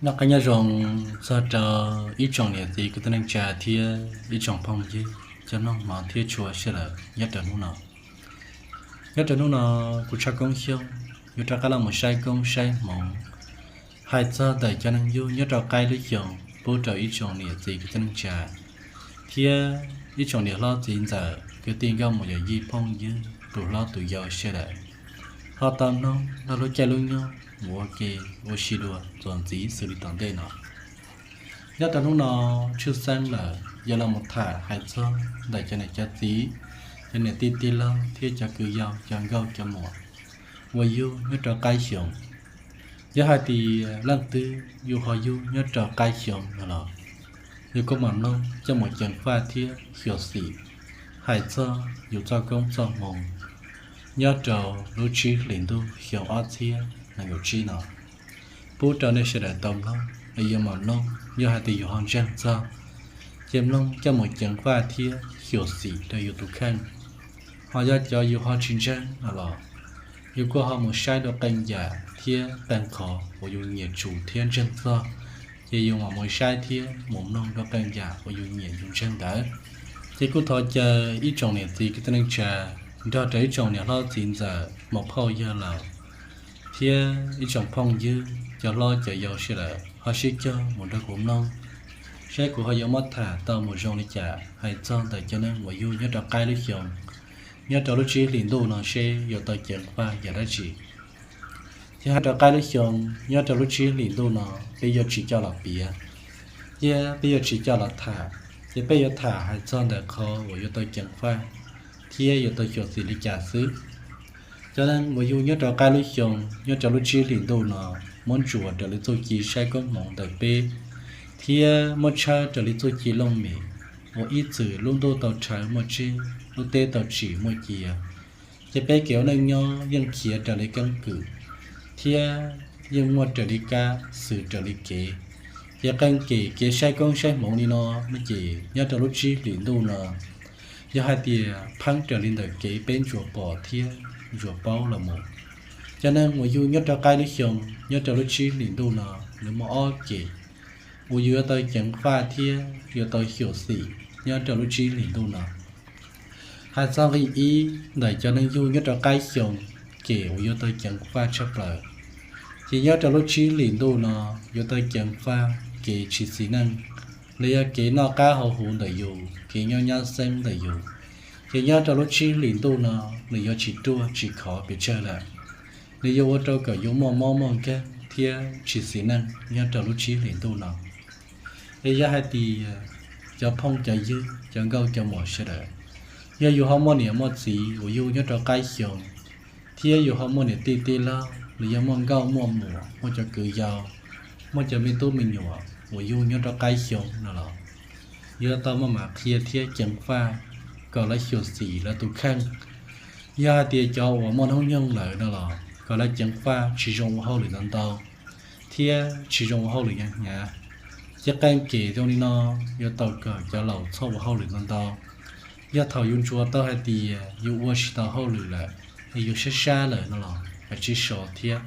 Noj qab nyob zoo txog rau ib tsoom niam txiv kwv tij neej tsa thiab ib tsoom phooj ywg cov mloog hmov thiab tshua sawv daws nyob rau hnub no. Nyob rau hnub no, kuv Tshaj Koob Xyooj yuav rov qab los mus saib koob saib hmoov hais txog ntawm cov neeg yug nyob rau qaib lub xyoo pub rau ib tsoom niam txiv kwv tij neej tsa thiab ib tsoom niam hlob txiv ntxawm kwv tij nkauj muam yawm yij phooj ywg tus hlob tus yau sawv daws ho tau hnov nrog lub caij lub nyoog mus ua ke ua si dua txuas ntxiv xws li tom ntej no. Nyob rau hnub no, tshwj xeeb lawm yog los mus tham hais txog ntawm cov niam cov txiv, cov niam tij tij laug thiab cov kwv yau cov nkauj cov muam uas yug nyob rau qaib xyoo. Yog hais tias leej twg yus ho yug nyob rau qaib xyoo no los yus kuj mam mloog coj mus ceev faj thiab xyuam xim hais txog yus txoj koob txoj hmoov nyob rau lub tsib hlis ntuj xyoo ob txhiab nees nkaum tsib no pub rau nej sawv daws tau mloog. Yuav mam mloog, yog hais tias yus ho ntseeg txog ces mloog coj mus ceev faj thiab xyuam xim rau yus tus kheej. Ho yog cov yus ho tsis ntseeg no los yus kuj ho mus saib dua qee yam thiab qee qhov uas yus nyiam tsum thiab ntseeg txog, ces yus mam mus saib thiab mus mloog dua qee yam uas yus nyiam yus ntseeg ntawd. Ces kuj thov caw ib tsoom niam txiv kwv tij neej tsa nrog rau ib tsoom niam hlob txiv ntxawm muam phauj yawg laus thiab ib tsoom phooj ywg cov hlob cov yau sawv daws ho sib cog mus nrog kuv mloog, saib kuv ho yuav muab tham tau mus zoo li cas hais txog ntawm cov neeg uas yug nyob rau qaib lub xyoo, nyob rau lub tsib hlis ntuj no seb yuav tau ceev faj yam dab tsi. Ces nyob rau qaib lub xyoo, nyob rau lub tsib hlis ntuj no, peb yuav tsis coj los piav thiab peb yuav tsis coj los tham, ces peb yuav tham hais txog ntawm qhov uas yuav tau ceev faj thiab yuav tau xyuam xim li cas xwb. Cov neeg uas yug nyob rau qaib lub xyoo, nyob rau lub tsib hlis ntuj no, muab ntsuas raws li txuj ci saib koob hmoov ntawm peb, thiab muab tshawb raws li txuj ci looj mem uas ib txwm lub ntuj tau rhawv muaj tsev, lub teb tau tsim muaj cia, ces peb kev ua neej nyob yeej khiav raws li keeb kwm thiab yeej muaj raws li kab xws raws li kev. Ces qee kem kev saib koob saib hmoov li no no ces nyob rau lub tsib hlis ntuj no, yog hais tias pheeb raws li ntawm kev peb ntsuas pom thiab ntsuas paub los mus, cov neeg uas yug nyob rau qaib lub xyoo, nyob rau lub tsib hlis ntuj no, nws muaj ob kem uas yus yuav tau ceev faj thiab yuav tau xyuam xim nyob rau lub tsib hlis ntuj no. Hais txog nqi ib ntawm cov neeg yug nyob rau qaib xyoo, kem uas yuav tau ceev faj tshaj plaws, ces nyob rau lub tsib hlis ntuj no yuav tau ceev faj kev tsis xis neej, los yog kev noj qab haus huv ntawm yus, kev nyob nyab xeeb ntawm yus. Ces nyob rau lub tsib hlis ntuj no, nws yuav tsis ruaj tsis khov pes tsawg lawm. Nws yuav ua rau kom yus muaj mob muaj nkeeg thiab tsis xis neej nyob rau lub tsib hlis ntuj no. Es yog hais tias cov phooj cov ywg cov nkauj cov muam sawv daws, yog yus ho muaj niam muaj txiv uas yug nyob rau qaib xyoo, thiab yus ho muaj niam tij tij laug los yog muaj nkauj muaj muam, muaj cov kwv yau, muaj cov me tub me nyuam uas yug nyob rau qaib xyoo no los, yuav tau maj mam qhia thiab ceev faj kom lawv xyuam xim lawv tus kheej. Yog hais tias cov uas muaj hnub nyoog lawm no los kom lawv ceev faj tsis zoo ua hauj lwm ntau ntau thiab tsis zoo ua hauj lwm hnyav hnyav. Ces qee kem zoo li no yuav tau kom cov laus txhob ua hauj lwm ntau ntau. Yog thaum yus ntsuas tau hais tias yus ua tsis tau hauj lwm lawm, es yus sab sab lawm no los kav tsij so thiab,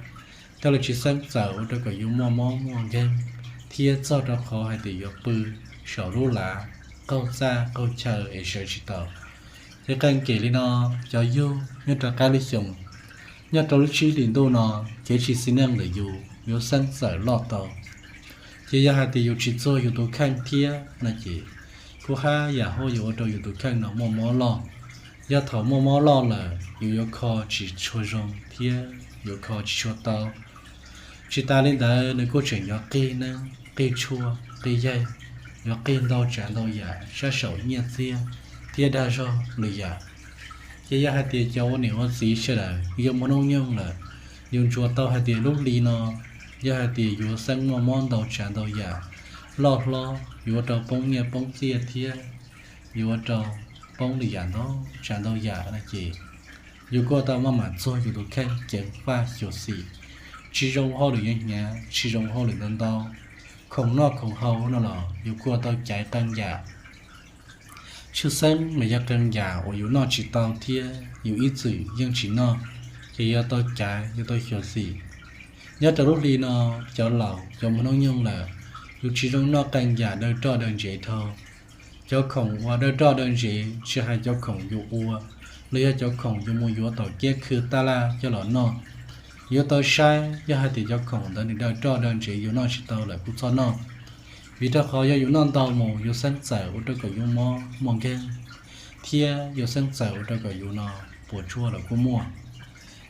thiaj li tsis xeeb txawm ua rau kom yus muaj mob muaj nkeeg thiab txog rau qhov hais tias yuav pw saum lub lav qaug txaj qaug chaw es sawv tsis tau. Ces qee kem li no, cov yug nyob rau qaib lub xyoo, nyob rau lub tsib hlis ntuj no, kev tsis xis neej ntawm yus yuav xeeb txawm loj tau. Ces yog hais tias yus tsis txuag yus tus kheej thiab no ces kuj haj yam yuav ua rau yus tus kheej no muaj mob loj. Yog thaum muaj mob loj lawm yus yuav kho tsis tshua zoo thiab yuav kho tsis tshua tau. Tsis tas li ntawd nws kuj tseem yuav qig neeb qig tshuaj qig yaig, yuav qig ntau tsav ntau yam sab saum nyiaj txiag thiab dag zog lwm yam. Ces yog hais tias cov ua niam ua txiv sawv daws yog muaj hnub nyoog lawm, yus ntsuas tau hais tias lub hli no yog hais tias yuav xeeb muaj mob ntau tsav ntau yam loj hlob, yuav ua rau poob nyiaj poob txiag thiab yuav ua rau poob lwm yam ntau tsav ntau yam no ces yus kuj tau maj mam txuag yus tus kheej ceev faj xyuam xim. Tsis zoo hauj lwm hnyav hnyav, tsis zoo hauj lwm ntau ntau, khoom noj khoom haus no los yus kuj tau caiv qee yam. Tshwj xeeb mas yog qee yam uas yus noj tsis tau thiab yus ib txwm yeej tsis noj, ces yuav tau caiv yuav tau xyuam xim. Nyob rau lub hli no, cov laus cov muaj hnub nyoog lawm, yus tsis zoo noj qee yam daw roj daw ntsev dhau. Cov khoom uas daw roj daw ntsev tsis hais cov khoom yus ua, los yog cov khoom yus mus yuav tom kiab khw taj laj coj los noj, yuav tau saib yog hais tias cov khoom ntawd nws daw roj daw ntsev yus noj tsis tau lawm kuj txhob noj. Vim rau qhov yog yus noj ntau mus yus xeeb txawm ua rau kom yus mob muaj nkeeg, thiab yus xeeb txawm ua rau kom yus no puas tsuaj los kuj muaj.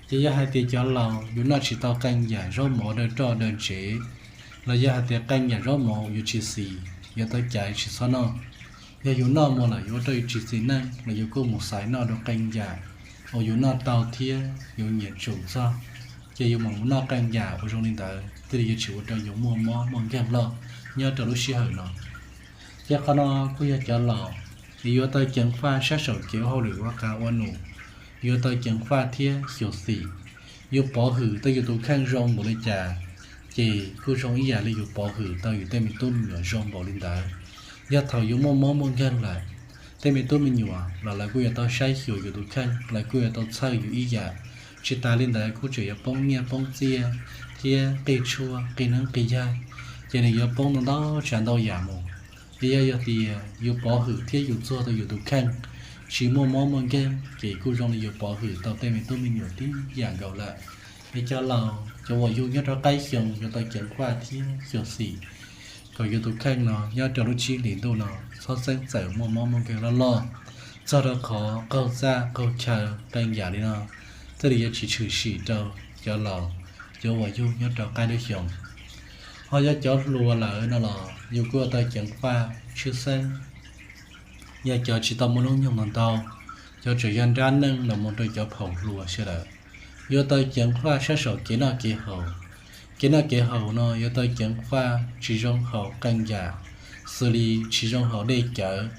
Ces yog hais tias cov laus yus noj tsis tau qee yam zaub mov daw roj daw ntsev, los yog hais tias qee yam zaub mov yus tsis xis, yuav tau caiv tsis txhob noj. Yog yus noj mus lawm yuav ua rau yus tsis xis neej los yus kuj mus xaiv noj rau qee yam uas yus noj tau thiab yus nyiam tsum txog, ces yus mam mus noj qee yam uas zoo li ntawd thiaj li yuav tsis ua rau yus muaj mob muaj nkeeg loj nyob rau lub sij hawm no. Ces qhov no kuj yog cov laus, es yuav tau ceev faj sab saum kev ua hauj lwm ua qab ua num, yuav tau ceev faj thiab xyuam xim. Yus pov hwm tau yus tus kheej zoo npaum li cas, ces kuj zoo ib yam li yus pov hwm tau yus tej me tub me nyuam zoo npaum li ntawd. Yog thaum yus muaj mob muaj nkeeg lawm, tej me tub me nyuam los lawv kuj yuav tau saib xyuas yus tus kheej, lawv kuj yuav tau txhawj yus ib yam. Tsis tas li ntawd kuj tseem yuav poob nyiaj poob txiaj thiab qij tshuaj qij neeb qij yaig, ces nws yuav poob ntau ntau tsav ntau yam mus. Es yog, yog tias yus pov hwm thiab yus txuag tau yus tus kheej, tsis muaj mob muaj nkeeg, ces kuj zoo li yus pov hwm tau tej me tub me nyuam tib yam nkaus lawm. Es cov laus cov uas yug nyob rau qaib xyoo yuav tau ceev faj thiab xyuam xim kom yus tus kheej no nyob rau lub tsib hlis ntuj no txhob xeeb txawm muaj mob muaj nkeeg loj loj, txog rau qhov qaug txaj qaug chaw qee yam li no, thiaj li yuav tsis tshwm sim rau cov laus cov uas yug nyob rau qaib lub xyoo. Ho yog cov hluas lawm no los yus kuj yuav tau ceev faj tshwj xeeb. Yog cov tsis tau muaj hnub nyoog ntau ntau, cov tseem yog nrab neej los mus rau cov phaum hluas sawv daws, yuav tau ceev faj sab saum kev noj kev haus. Kev noj kev haus no yuav tau ceev faj tsis zoo haus qee yam, xws li tsis zoo haus dej cawv,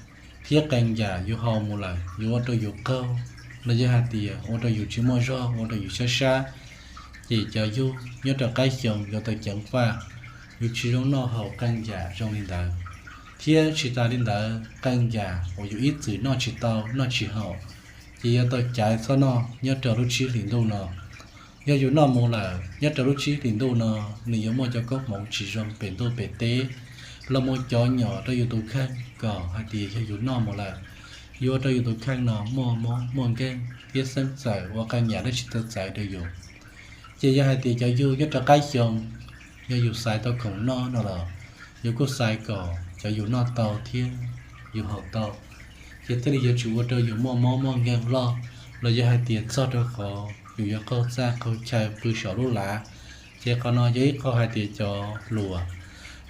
thiab qee yam yus haus mus lawm yuav ua rau yus qaug, los yog hais tias ua rau yus tsis muaj zog, ua rau yus sab sab. Ces cov yug nyob rau qaib xyoo yuav tau ceev faj, yus tsis zoo noj haus qee yam zoo li ntawd, thiab tsis tas li ntawd qee yam uas yus ib txwm noj tsis tau noj tsis haum, ces yuav tau caiv txhob noj nyob rau lub tsib hlis ntuj no. Yog yus noj mus lawm nyob rau lub tsib hlis ntuj no, nws yuav muaj cov koob hmoov tsis zoo pem ntuj pem teb los mus cov nyom rau yus tus kheej, kom hais tias yog yus noj mus lawm, yuav ua rau yus tus kheej no muaj mob muaj nkeeg thiab xeeb txawm ua qee yam dab tsi tau txawv rau yus. Ces yog hais tias cov yug nyob rau qaib xyoo, yog yus xaiv tau khoom noj no los yus kuj xaiv kom cov yus noj tau thiab yus haus tau, ces thiaj li yuav tsis ua rau yus muaj mob muaj nkeeg loj, los yog hais tias txog rau qhov yus yuav qaug txaj qaug chaw pw saum lub lav. Ces qhov no yog ib qho hais tias cov hluas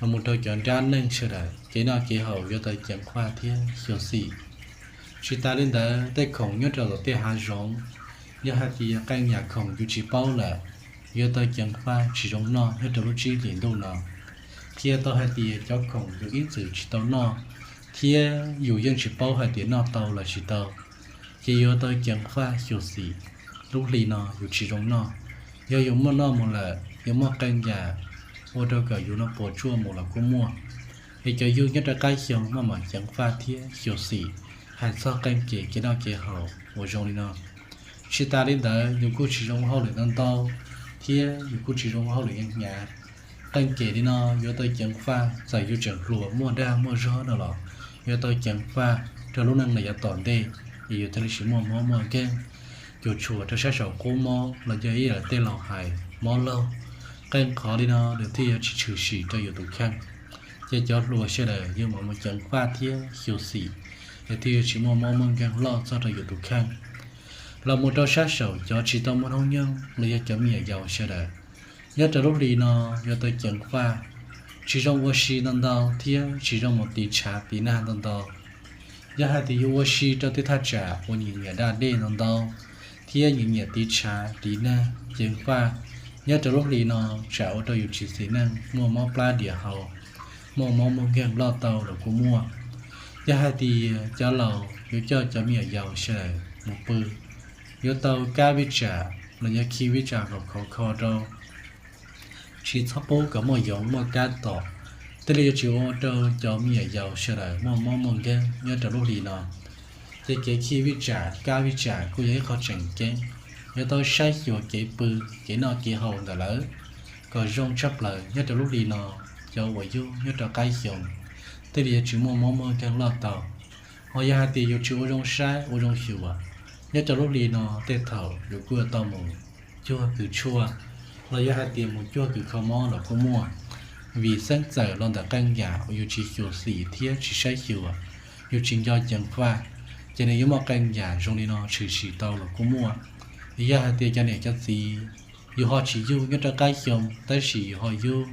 los mus rau cov nrab neej sawv daws kev noj kev haus yuav tau ceev faj thiab xyuam xim. Tsis tas li ntawd tej khoom nyob rau tom tej hav zoov, yog hais tias qee yam khoom yus tsis paub lawm, yuav tau ceev faj tsis zoo noj nyob rau lub tsib hlis ntuj no. Qhia tau hais tias cov khoom yus ib txwm tsis tau noj, thiab yus yeej tsis paub hais tias noj tau los tsis tau, ces yuav tau ceev faj xyuam xim, lub hli no yus tsis zoo noj. Yog yus muaj noj mus lawm yuav muaj qee yam ua rau kom yus no puas tsuaj mus los kuj muaj. Es cov yug nyob rau qaib xyoo maj mam ceev faj thiab xyuam xim hais txog qee kem kev noj kev haus uas zoo li no. Tsis tas li ntawd yus kuj tsis zoo ua hauj lwm ntau ntau, thiab yus kuj tsis zoo ua hauj lwm hnyav hnyav. Qee kem li no yuav tau ceev faj txawm yus tseem hluas muaj dag muaj zog no los yuav tau ceev faj rau lub neej los yav tom ntej, es yus thiaj li tsis muaj mob muaj nkeeg, cuam tshuam rau sab saum qub mob los yog ib yam tej laus hais mob laug. Qee qhov li no nws thiaj yuav tsis tshwm sim rau yus tus kheej. Ces cov hluas sawv daws yus mam mus ceev faj thiab xyuam xim, nws thiaj yuav tsis muaj mob muaj nkeeg loj txog rau yus tus kheej. Los mus rau sab saum cov tsis tau muaj hnub nyoog los yog cov me nyuam yaus sawv daws, nyob rau lub hli no yuav tau ceev faj, tsis zoo ua si ntau ntau thiab tsis zoo mus tiv tshav tiv nag ntau ntau. Yog hais tias yus ua si rau tej thaj tsam uas nyiam nyiam da dej ntau ntau thiab nyiam nyiam tiv tshav tiv nag, ceev faj, nyob rau lub hli no tsam ua rau yus tsis xis neej, muaj mob plab diam hau, muaj mob muaj nkeeg loj tau los kuj muaj. Yog hais tias cov laus yuav coj cov me nyuam yaus sawv daws mus pw, yuav tau kab vij tsam los yog khi vij tsam kom khov kho rau, tsis txhob pub kom muaj yoov muaj kab tom, thiaj li yuav tsis ua rau cov me nyuam yaus sawv daws muaj mob muaj nkeeg nyob rau lub hli no. Ces kev khi vij tsam kab vij tsam kuj yog ib qho tseem ceeb, yuav tau saib xyuas kev pw, kev noj kev haus ntawm lawv. kom zoo tshaj plaws nyob rau lub hli no. Cov uas yug nyob rau qab xyoo, tej li yuav tsis muaj mob muaj nkeeg loj tau. Ho yog hais tias yus tsis ua zoo saib ua zoo xyuas, nyob rau lub hli no tej thaum yus kuj yuav tau mus cuag kws tshuaj, los yog hais tias mus cuag kws kho mob los kuj muaj. Vim xeeb txawm los ntawm qee yam uas yus tsis xyuam xim thiab tsis saib xyuas, yus tsis nco ceev faj, ces nws yuav muaj qee yam zoo li no tshwm sim tau los kuj muaj. Yog hais tias cov niam cov txiv, yus ho tsis yug nyob rau qab xyoo tab sis yus ho yug,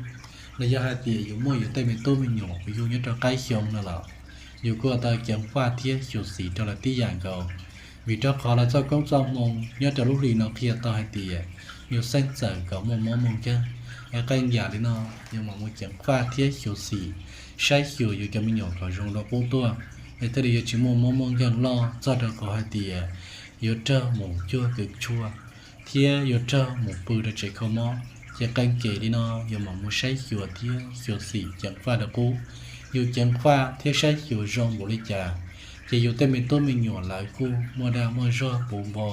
los yog hais tias yus muaj yus tej me tub me nyuam uas yug nyob rau qab xyoo no los, yus kuj yuav tau ceev faj thiab xyuam xim rau lawv tib yam nkaus. Vim rau qhov lawv txoj koob txoj hmoo nyob rau lub hli no qhia tau hais tias yus xeeb txawm kom muaj mob muaj nkeeg, es qee yam li no yus mam mus ceev faj thiab xyuam xim, saib xyuas yus cov me nyuam kom zoo dua qub tuaj, es thiaj li yuav tsis muaj mob muaj nkeeg loj txog rau qhov hais tias yuav raug mus cuag kws tshuaj thiab yuav raug mus pw rau tsev kho mob. Ces qee kem li no yus mam mus saib xyuas thiab xyuam xim ceev faj dua qub. Yus ceev faj thiab saib xyuas zoo npaum li cas, ces yus tej me tub me nyuam lawv kuj muaj dag muaj zog puv npo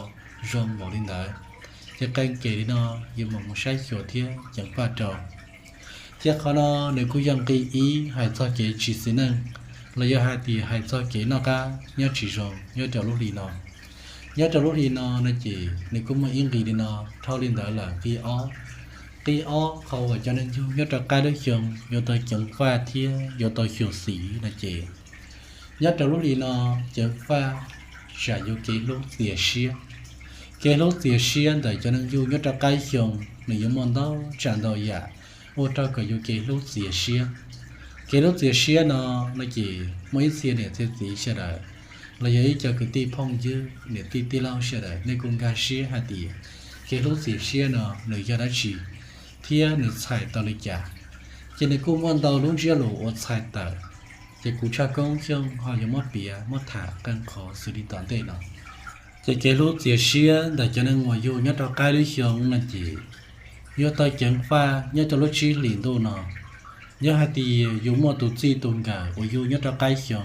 zoo npaum li ntawd. Ces qee kem li no yus mam mus saib xyuas thiab ceev faj rau. Ces qhov no nws kuj yog nqi ib hais txog kev tsis xis neej, los yog hais tias hais txog kev noj qab nyob tsis zoo nyob rau lub hli no. Nyob rau lub hli no no ces nws kuj muaj ib nqi li no. Dhau li ntawd lawm nqi ob. Nqi ob, qhov uas cov neeg yug nyob rau qab lub xyoo yuav tau ceev faj thiab yuav tau xyuam xim no ces, nyob rau lub hli no ceev faj tsam yus kev hlub txias siab. Kev hlub txias siab ntawm cov neeg yug nyob rau qab xyoo, nws yuav muaj ntau tsav ntau yam ua rau kom yus kev hlub txias siab. Kev hlub txias siab no no ces muaj ib txhia niam txhia txiv sawv daws, los yog ib co kwv tij phooj ywg niam tij tij laug sawv daws nej kuj nkag siab hais tias kev hlub txias siab no nws yog dab tsi thiab nws txhais tau li cas. Ces nws kuj muaj ntau lub ntsiab lus uas txhais tawm, ces kuv tshaj koob xyooj ho yuav muab piav muab tham qee qhov xws li tom ntej no. Ces kev hlub txias siab ntawm cov neeg uas yug nyob rau qab lub xyoo no ces yuav tau ceev faj nyob rau lub tsib hlis ntuj no. Yog hais tias yus muaj tus txij tus nkawm uas yug nyob rau qab xyoo,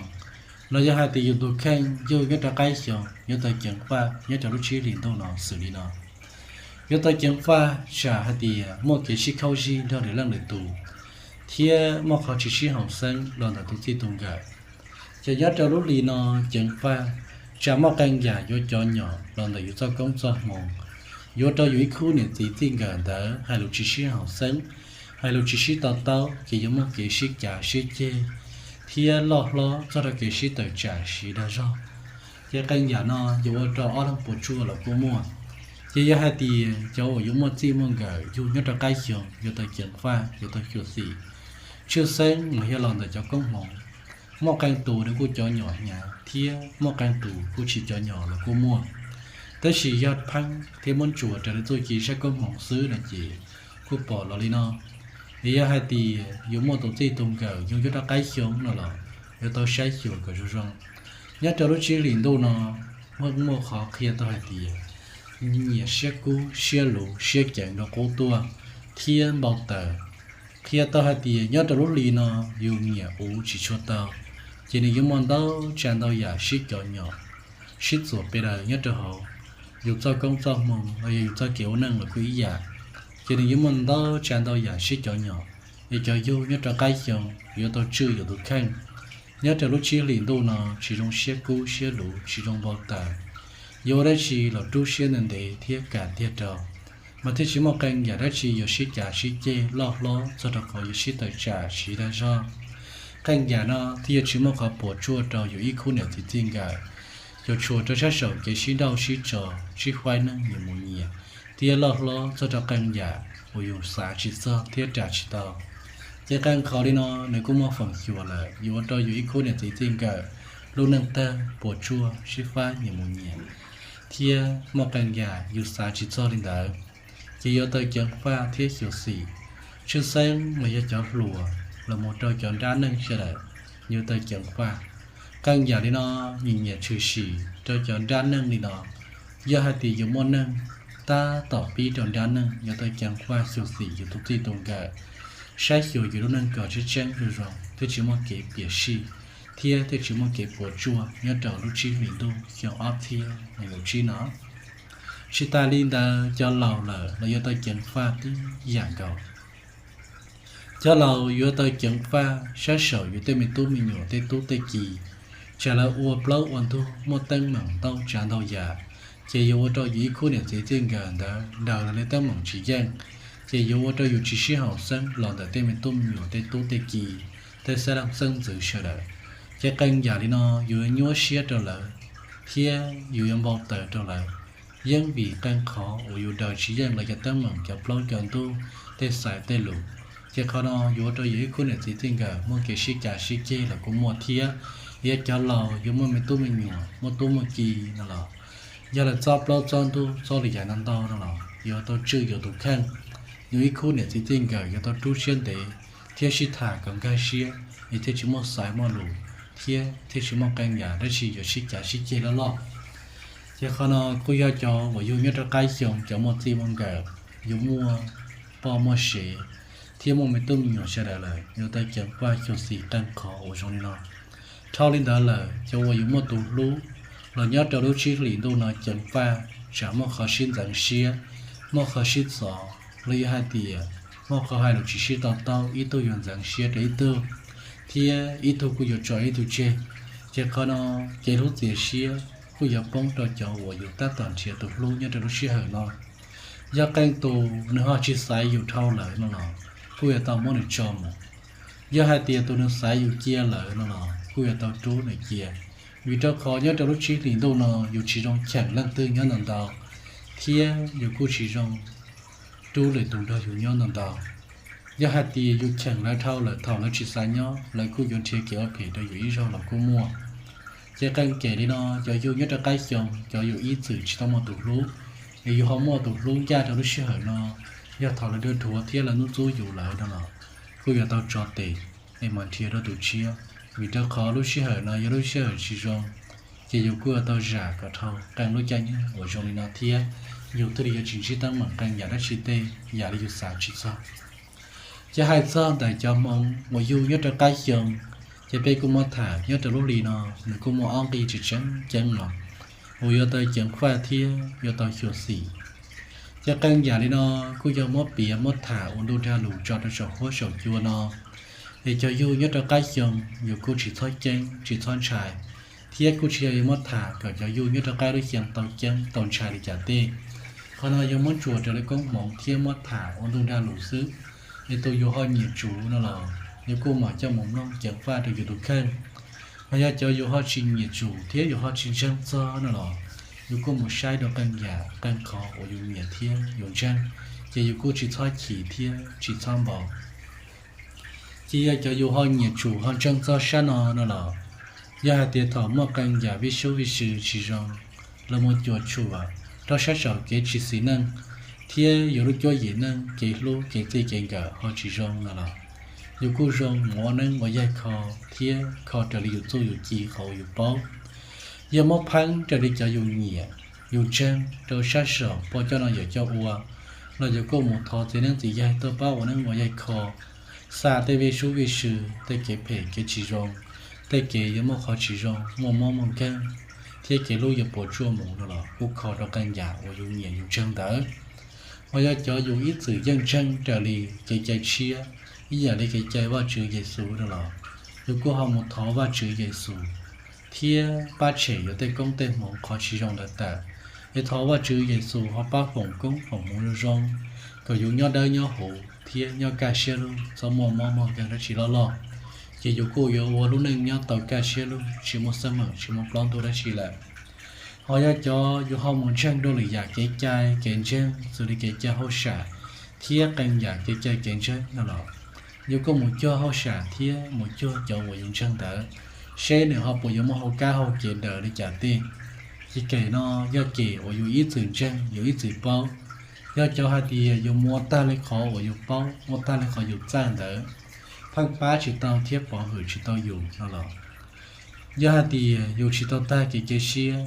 los yog hais tias yus tus kheej yug nyob rau qab xyoo, yuav tau ceev faj nyob rau lub tsib hlis ntuj no xws li no. Yuav tau ceev faj tsam hais tias muaj kev sib khaub zig nrog lwm leej lwm tus, thiab muaj qhov tsis sib haum xeeb los ntawm tus txij tus nkawm. Ces nyob rau lub hli no ceev faj tsam muaj qee yam yuav cov nyom los ntawm yus txoj koob txoj hmoo, yuav rau yus ib khub niam txiv txij nkawm ntawd hais lus tsis sib haum xeeb, hais lus tsis sib to taub, ces yuav muaj kev sib cav sib ceg thiab loj hlob txog rau kev sib tawm tsam siv dag zog. Ces qee yam no yuav ua rau ob leeg puas tsuaj los kuj muaj. Ces yog hais tias cov uas yuav muaj txij muaj nkawm yug nyob rau qab xyoo yuav tau ceev faj yuav tau xyuam xim. Tshwj xeeb mas yog los ntawm cov koob hmoov, muaj qee tus nws kuj cov nyom hnyav thiab muaj qee tus kuj tsis cov nyom los kuj muaj. Tab sis yog pheej thiab muab ntsuas raws li txuj ci sab koob hmoov xwb no ces kuj pom los li no. Es yog hais tias yus muaj tus txij tus nkawm yug nyob rau qab xyoo no los yuav tau saib xyuas kom zoo zoo. Nyob rau lub tsib hlis ntuj no, muaj muaj qhov qhia tau hais tias nyiam siab kub siab luv siab ceev dua qub tuaj thiab npau taws. Qhia tau hais tias nyob rau lub hli no yus nyiam uv tsis tshua tau, ces nws yuav muaj ntau tsav ntau yam sib cov nyom, sib txuam pe daws nyob rau hauv. Yus txoj koob txoj hmoo los yog yus txoj kev ua neej los kuj ib yam, ces nws yuav muaj ntau tsav ntau yam sib cov nyom. Es cov yug nyob rau qab xyoo yuav tau tswj yus tus kheej. Nyob rau lub tsib hlis ntuj no tsis zoo siab kub siab luv tsis zoo npau taws, yuav ua dab tsi los rub siab ntev ntev thiab kam tiag rau, mas thiaj tsis muaj qee yam dab tsi yuav sib cav sib ceg loj hlob txog rau qhov yuav sib tawm tsam siv dag zog. Qee yam no thiaj yuav tsis muaj qhov puas tsuaj rau yus ib khub niam txiv txij nkawm, yuav tshuav rau sab saum kev sib nrauj sib tso, sib faib neeg nyias mus nyias, thiab loj hlob txog rau qee yam uas yus xav tsis txog thiab ras tsis tau. Ces qee qhov li no nws kuj muaj feem xyuam lawm yuav ua rau yus ib khub niam txiv txij nkawm lub neej tag puas tsuaj sib faib nyias mus nyias, thiab muaj qee yam yus xav tsis txog li ntawd, ces yuav tau ceev faj thiab xyuam xim. Tshwj xeeb mas yog cov hluas los mus rau cov nrab neeg sawv daws yuav tau ceev faj. Qee yam li no nyiam nyiam tshwm sim rau cov nrab neeg li no. Yog hais tias yus muaj neeg tab tom pib rau nrab neeg yuav tau ceev faj xyuam xim yus tus txij tus nkawm, saib xyuas yus lub neej kom tseeb tseeb zoo zoo thiaj tsis muaj kev piam sij thiab thiaj tsis muaj kev puas tsuaj nyob rau lub tsib hlis ntuj xyoo ob txhiab nees nkaum tsib no. Tsis tas li ntawd cov laus lawm los yuav tau ceev faj tib yam nkaus. Cov laus yuav tau ceev faj sab saum yus tej me tub me nyuam tej tub tej ki, tsam lawv ua plaub ua ntug muaj teeb meem ntau tsav ntau yam, ces yuav ua rau yus ib khub niam txiv txij nkawm ntawd ntaus li teeb meem tsis yeej, ces yuav ua rau yus tsis sib haum xeeb los ntawm tej me tub me nyuam tej tub tej ki, tej xeeb leej xeeb ntxwv sawv daws. Ces qee yam li no yus yuav nyuaj siab rau lawv, thiab yus yuav npau taws rau lawv, yeej vim qee qhov uas yus daws tsis yeej lawv cov teeb meem cov plaub cov ntug, tej xaiv tej lus. Ces qhov no yuav ua rau yus ib khub niam txiv txij nkawm muaj kev sib cav sib ceg los kuj muaj thiab. Yog cov laus yuav muaj me tub me nyuam muaj tub muaj ki no los, yog lawv txob plaub txob ntug txob li yam no ntau no los yuav tau tswj yus tus kheej. Yus ib khub niam txiv txij nkawm yuav tau rub siab ntev thiab sib tham kom nkag siab, es thiaj tsis muaj xaiv muaj lus, thiab thiaj tsis muaj qee yam dab tsi yuav sib cav sib ceg loj loj. Ces qhov no kuj yog cov uas yug nyob rau qab xyoo cov muaj txij muaj nkawm, yus muaj poj muaj sev, thiab muaj me tub me nyuam sawv daws lawm yuav tau ceev faj xyuam xim qee qhov uas zoo li no. Dhau li ntawd lawm, cov uas yus muaj tus hlub los nyob rau lub tsib hlis ntuj no ceev faj, tsam muaj qhov sib ntxeev siab, muaj qhov sib txov, los yog hais tias muaj qhov hais lus tsis sib to taub, ib tug yuav ntxeev siab rau ib tug, thiab ib tug kuj yuav tso ib tug tseg. Ces qhov no, kev hlub txias siab kuj yuav poob rau cov uas yus tab tom nrhiav tus hlub nyob rau lub sij hawm no. Yog qee tus nws ho tsis xaiv yus dhau lawm no los, kuj yuav tau muab nws tso mus. Yog hais tias tus nws xaiv yus cia lawm no los, kuj yuav tau rub nws cia, vim rau qhov nyob rau lub tsib hlis ntuj no yus tsis zoo cheem leej twg nyob ntau ntau, thiab yus kuj tsis zoo rub lwm tus nrog yus nyob ntau ntau. Yog hais tias yus cheem lawv dhau lawm, thaum lawv tsis xav nyob, lawv kuj yuav nrhiav kev ua phem rau yus ib zaug los kuj muaj. Ces qee kem li no, cov yug nyob rau qab xyoo, cov yus ib txwm tsis tau muaj tus hlub, es yus ho muaj tus hlub ncaj rau lub sij hawm no, yog thaum lawv dua dhuav thiab lawv ntxub ntxub yus lawm no los, kuj yuav tau tso tes, es mam nrhiav rau tus tshiab, vim rau qhov lub sij hawm no yog lub sij hawm tsis zoo. Ces yus kuj yuav tau zam kom dhau qee lub caij nyoog uas zoo li no thiab, yus thiaj li yuav tsis ntsib teeb meem qee yam dab tsi tej yam li yus xav tsis txog. Ces hais txog ntawm cov hmoov uas yug nyob rau qab xyoo, ces peb kuj muab tham nyob rau lub hli no, nws kuj muaj ob nqi tseem ceeb no, uas yuav tau ceev faj thiab yuav tau xyuam xim. Ces qee yam li no kuj yog muab piav muab tham ua ntu dag lus tso rau saum huab saum cua no, es cov yug nyob rau qab xyoo yus kuj tsis txhob ceeb tsis txhob ntshai, thiab kuj tsis yog yuav muab tham kom cov yug nyob rau qab lub xyoo tau ceeb tau ntshai li cas tej. Qhov no yog muab tsuas raws li koob hmoov thiab muab tham ua ntu dag lus xwb. Es tus yus ho nyiam tsum no los yus kuj mam coj mus mloog ceev faj rau yus tus kheej. Ho yog cov yus ho tsis nyiam tsum thiab yus ho tsis ntseeg txog no los, yus kuj mus saib rau qee yam qee qhov uas yus nyiam thiab yus ntseeg, ces yus kuj tsis txhob chim thiab tsis txhob npau. Ces yog cov yus ho nyiam tsum ho ntseeg txog sab no no los, yog hais tias thaum muaj qee yam vij sub vij sw tsis zoo, los mus cuam tshuam rau sab saum kev tsis xis neej, thiab yus lub cuab yim neej kev hlub kev txij kev nkawm ho tsis zoo no los, yus kuj zoo mus ua neeb ua yaig kho, thiab kho raws li yus txuj yus ci qhov uas yus paub. Yog muab pheeb raws li cov yus nyiam yus ntseeg rau sab saum pog coj no yawm coj ua, los yus kuj mus thov txiv neeb txiv yaig tuaj pab ua neeb ua yaig kho, xa tej vij sub vij sw, tej kev phem kev tsis zoo, tej kev yuav muaj qhov tsis zoo muaj mob muaj nkeeg, thiab kev hlub yuav puas tsuaj mus no los kuj kho rau qee yam uas yus nyiam yus ntseeg ntawd. Ho yog cov yus ib txwm yeej ntseeg raws li kev cai tshiab, ib yam li kev cai Vajtswv Yexus no los, yus kuj ho mus thov Vajtswv Yexus thiab pab tshem yus tej koob tej hmoov qhov tsis zoo ntawd tawm. Es thov Vajtswv Yexus ho pab foom koob foom hmoov zoo zoo, kom yus nyob dawb nyob huv thiab nyob kaj siab lug, txhob muaj mob muaj nkeeg dab tsi loj loj, ces yus kuj yuav ua lub neej nyob tau kaj siab lug, tsis muaj xab meem tsis muaj plaub ntug dab tsi lawm. Ho yog cov yus ho mus ntseeg dua lwm yam kev cai kev ntseeg xws li kev cai hauj sam thiab qee yam kev cai kev ntseeg no los, yus kuj mus cuag hauj sam thiab mus cuag cov uas yus ntseeg ntawd, seb nws ho puas yuav muaj hauv kab hauv kev daws li cas tej. Ces kem no yog kem uas yus ib txwm ntseeg yus ib txwm paub. Yog cov hais tias yus mus ua tag li qhov uas yus paub ua tag li qhov yus txawj ntawd, pheej pab tsis tau thiab pov hwm tsis tau yus no los, yog hais tias yus tsis tau tag kev cia siab,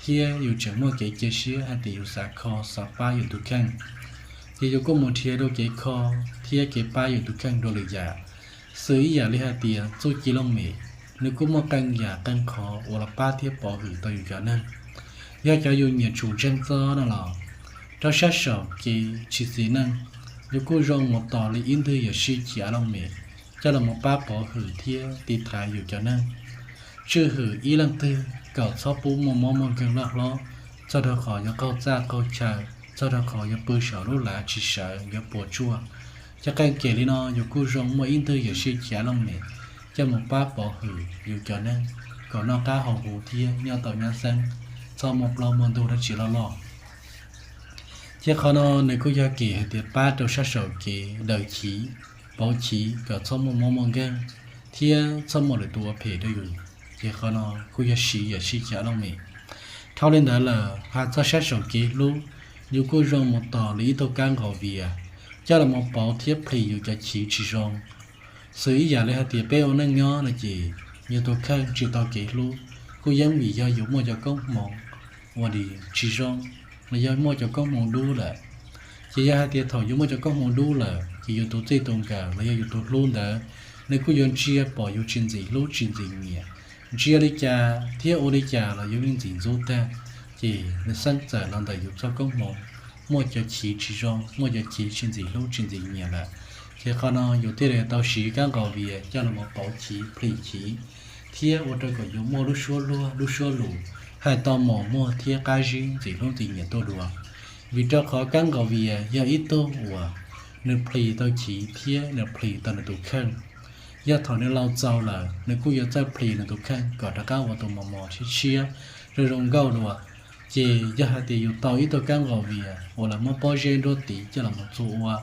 thiab yus tseem muaj kev cia siab hais tias yus xav kho xav pab yus tus kheej, ces yus kuj mus nrhiav dua kev kho thiab kev pab yus tus kheej dua lwm yam. Xws ib yam li hais tias txuj ci looj mem, nws kuj muaj qee yam qee qhov uas los pab thiab pov hwm tau yus cov neeg. Yog cov yus nyiam tsum ntseeg txog no los, rau sab saum kev tsis xis neej, yus kuj zoo mus tos li ib ntwg yuam sij chiv av looj mem coj los mus pab pov hwm thiab tiv thaiv yus cov neeg. Tswj hwm ib leej twg kom txhob pub muaj mob muaj nkeeg loj hlob, txog rau qhov yuav qaug txaj qaug chaw, txog rau qhov yuav pw saum lub lav tsis sawv yuav puas tsuaj. Cov qee kem li no yus kuj zoo muaj ib ntwg yuam sij chiv av looj mem coj mus pab pov hwm yus cov neeg kom noj qab haus huv thiab nyob tau nyab xeeb, txhob muaj plaub muaj ntug dab tsi loj loj. Ces qhov no nws kuj yog kem hais tias pab rau sab saum kev daws chiv, pauv chiv kom txhob muaj mob muaj nkeeg thiab txhob muaj lwm tus ua phem rau yus. Ces qhov no kuj yog siv yuam sij chiv av looj mem. Dhau li ntawd lawm, hais txog sab saum kev hlub, yus kuj zoo mus tos li ib tug kab nqaus vias coj los mus pauv thiab plhis yus cov chiv tsis zoo. Xws ib yam li hais tias peb ua neej nyob no ces yus tus kheej tsis tau kev hlub kuj yeej vim yog yus muaj cov koob hmoov ua li tsis zoo, los yog muaj cov koob hmoov dub lawm. Ces yog hais tias thaum yus muaj cov koob hmoov dub lawm ces yus tus txij tus nkawm los yog yus tus hlub ntawd, nws kuj yuav ntsia pom yus tsis ntxim hlub tsis ntxim nyiam, ntsia li cas thiab ua li cas los yus yeej ntxim ntxub tag. Ces nws xeeb txawm los ntawm yus txoj koob hmoov muaj cov chiv tsis zoo, muaj cov chiv tsis ntxim hlub tsis ntxim nyiam lawm. Ces qhov no yus thiaj li tau siv kab nqaus vias coj los mus pauv chiv plhis chiv thiab ua rau kom yus muaj lub suab luag lub suab lus hais tau mos muag thiab qab zib ntxim hlub ntxim nyiam tuaj dua. Vim rau qhov kab nqaus vias yog ib tug uas nws plhis tau chiv thiab nws plhis tau nws tus kheej. Yog thaum nws laus txaus lawm nws kuj yuav txawj plhis nws tus kheej kom rov qab ua tus mos mos tshiab tshiab, zoo zoo nkauj dua. Ces yog hais tias yus tau ib tug kab nqaus vias uas lawv muab pob zeb nruab tiv coj los mus txua ua,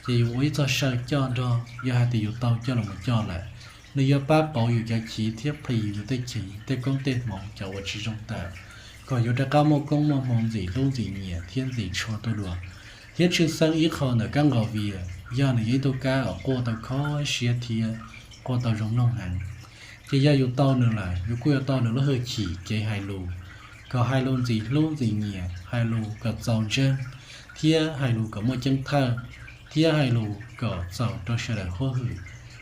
ces yus ua ib txoj saw coj nrog, yog hais tias yus tau coj los mus coj lawm, nws yuav pab pauv yus cov chiv thiab plhis yus tej chiv tej koob tej hmoov cov uas tsis zoo tawm, kom yus rov qab muaj koob muaj hmoov ntxim hlub ntxim nyiam thiab ntxim tshua tuaj dua. Thiab tshwj xeeb ib qho ntawm kab nqaus vias yog nws yog ib tug kab uas quaj tau kho siab thiab quaj tau zoo mloog heev. Ces yog yus tau nws lawm yus kuj yuav tau nws lub hwj chim kev hais lus, kom hais lus ntxim hlub ntxim nyiam, hais lus kom txaus ntseeg, thiab hais lus kom muaj ceeb thawj, thiab hais lus kom txaus rau sawv daws huab hwm.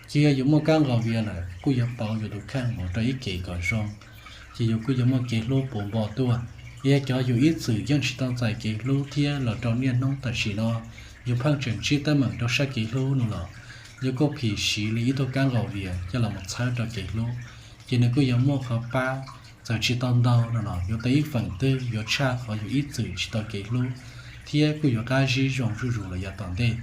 Ces yog yus muaj kab nqaus vias lawm kuj yuav pauv yus tus kheej mus rau ib kev kom zoo, ces yus kuj yuav muaj kev hlub puv npo tuaj. Yog cov yus ib txwm yeej tsis tau txais kev hlub thiab los rau niaj hnub tam sim no yus pheej tseem ntsib teeb meem rau sab kev hlub no los, yus kuj phim siv li ib tug kab nqaus vias coj los mus txhawb rau kev hlub, ces nws kuj yuav muaj qhov pab, txawm tsis tau ntau no los yuav tau ib feem twg yuav tshaj qhov yus ib txwm tsis tau kev hlub, thiab kuj yuav qab zib zoo zuj zus los yav tom ntej.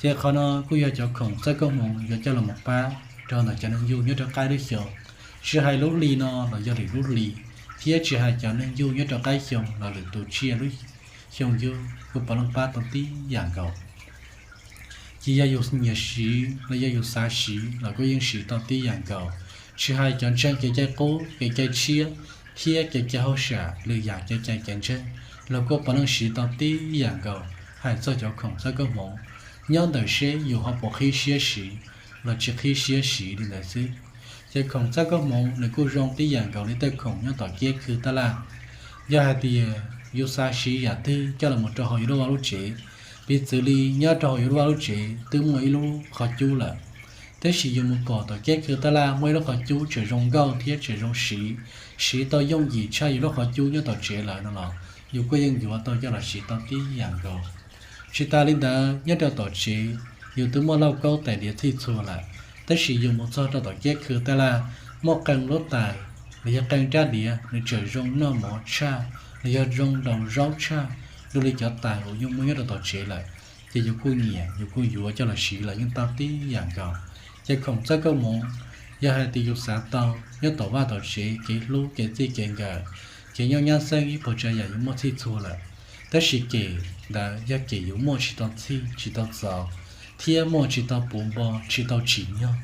Ces qhov no kuj yog cov khoom txawb koob hmoov yuav coj los mus pab rau ntawm cov neeg yuj nyob rau qaib lub xyoo, tsis hais lub hli no los yog lwm lub hli, thiab tsis hais cov neeg yuj nyob rau qaib xyoo los lwm tus tsiaj lub xyoo yuj kuj puav leej pab tau tib yam nkaus. Ces yog yus nyiam siv los yog yus xav siv los kuj yeej siv tau tib yam nkaus, tsis hais cov ntseeg kev cai qub kev cai tshiab thiab kev cai hauj sam lwm yam kev cai kev ntseeg los kuj puav leej siv tau tib yam nkaus. Hais txog cov khoom txawb koob hmoov, nyob ntawm seb yus ho puas qhib siab siv los tsis qhib siab siv li ntawd xwb. Ces khoom txawb koob hmoov nws kuj zoo tib yam nkaus li tej khoom nyob tom kiab khw tab laj. Yog hais tias yus xav siv yam twg coj los mus rau hauv yus lub vaj lub tsev, piv txwv li nyob rau hauv yus lub vaj lub tsev twb muaj ib lub qhov cub lawm, tab sis yus mus pom tom kiab khw tab laj muaj ib lub qhov cub tseem zoo nkauj thiab tseem zoo siv, siv tau yooj yim tshaj yus lub qhov cub nyob tom tsev lawm no los yus kuj yeej yuav tau coj los siv tau tib yam nkaus. Tsis tas li ntawd, nyob rau tom tsev yus twb muaj lauj kaub tais diav txhij txhua lawm, tab sis yus mus txog rau tom kiab khw tab laj, muaj qee lub tais los yog qee rab diav nws tseem zoo noj mov tshaj los yog zoo ntaus zaub tshaj dua li cov tais uas yus muaj nyob rau tom tsev lawm, ces yus kuj nyiam yus kuj yuav coj los siv los yeej tau tib yam nkaus. Ces khoom txawb koob hmoov, yog hais tias yus xav tau nyob tom vaj tom tsev kev hlub kev txij kev nkawm, kev nyob nyab xeeb ib puas tsav yam yus muaj txhij txhua lawm, tab sis kem ntawd yog kem yus muaj tsis tau txhij tsis tau txaus, thiab muaj tsis tau puv npo tsis tau tsim nyog,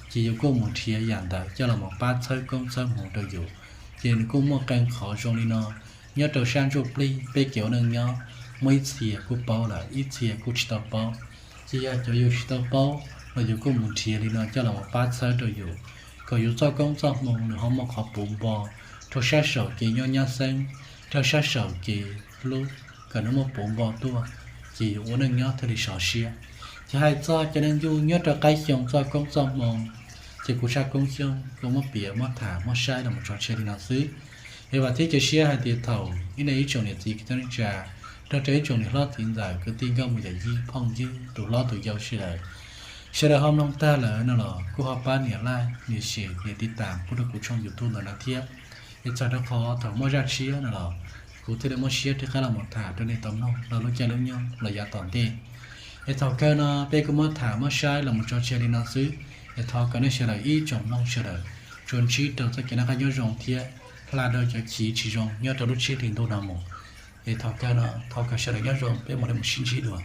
ces yus kuj mus nrhiav yam ntawd coj los mus pab txhawb koob txhawb hmoov rau yus. Ces nws kuj muaj qee qhov zoo li no nyob rau sab ntsuj plig peb kev ua neej nyob, muaj ib txhia kuj paub lawm ib txhia kuj tsis tau paub. Ces yog cov yus tsis tau paub los yus kuj mus nrhiav li no coj los mus pab txhawb rau yus, kom yus txoj koob txoj hmoov nws ho muaj qhov puv npo rau sab saum kev nyob nyab xeeb, rau sab saum kev hlub, kom nws muaj puv npo tuaj, ces yus ua neej nyob thiaj li sov siab. Ces hais txog cov neeg yuj nyob rau qaib xyoo txoj koob txoj hmoov, ces kuv Tshaj Koob Xyooj kuv muab piav muab tham muab saib los mus tso tseg li no xwb. Es vam thiab cia siab hais tias thaum ib niam ib tsoom niam txiv kwv tij neej tsa Rau rau ib tsoom niam hlob txiv ntxawm kwv tij nkauj muam yawm yij phooj ywg tus hlob tus yau sawv daws, sawv daws ho mloog tag lawm no los kuj ho pab nias like, nias share, nias tiv tam pub rau kuv tshooj YouTube ntawm no thiab. Es txawm rau qhov thaum muaj zaj tshiab no los kuv thiaj li muab siab rov qab los mus tham rau nej tau mloog los lub caij lub nyoog los yav tom ntej. Es thaum kawg no peb kuj muab tham muab saib los mus tso tseg li no xwb. Es thov kom nej sawv daws ib tsoom mloog sawv daws tsuas ntsib rau txoj kev noj qab nyob zoo thiab hla dhau cov chiv tsis zoo nyob rau lub tsib hlis ntuj no mus. Es thaum kawg no thov kom sawv daws nyob zoo, peb mam li mus sib ntsib dua.